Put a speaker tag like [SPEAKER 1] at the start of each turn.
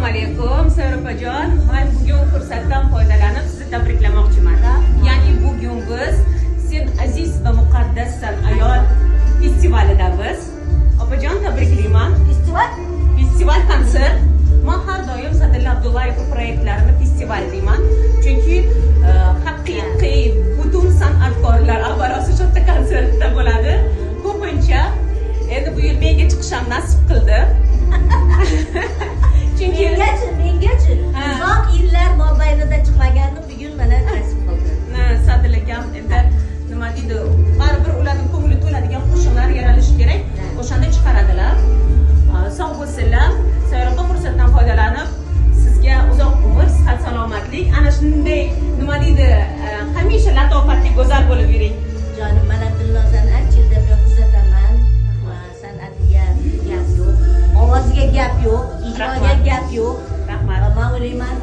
[SPEAKER 1] Assalomu alaykum, Sayyora opajon. Men bugun fursatdan foydalanib sizni tabriklamoqchiman. Ya'ni bugun biz "Sen aziz va muqaddassan ayol" festivalidamiz. Opajon, tabriklayman.
[SPEAKER 2] Festival?
[SPEAKER 1] Festival konsert. Men har doim Sadilla Abdullayev proyektlarini festival deyman. Chunki haqiqiy butun san'atkorlar avvalosi shu yerda konsertda bo'ladi. Ko'pincha endi bu yil menga chiqish ham nasib qildi. Chunki
[SPEAKER 2] Mengachi?
[SPEAKER 1] Ha.
[SPEAKER 2] Uzoq yillar mobaynida chiqmagandim, bugun mana nasib qildi.
[SPEAKER 1] Sadil akam endi nima deydi, baribir ularning ko'ngli to'ladigan qo'shiqlar yaralishi kerak, o'shanda chiqaradilar. Sog' bo'lsinlar. Sayyora opa, fursatdan foydalanib sizga uzoq umr, sihat, salomatlik, ana shunday nima deydi, hamisha latofatli, go'zal bo'lib yuring.
[SPEAKER 2] Jonim, mana Dilnozani ancha yildan buyon kuzataman. San'atiga gap yo'q, ovoziga gap yo'q, ijroga
[SPEAKER 1] Rahmat.
[SPEAKER 2] gap yo'q.
[SPEAKER 1] Rahmat.
[SPEAKER 2] Man o'ylayman,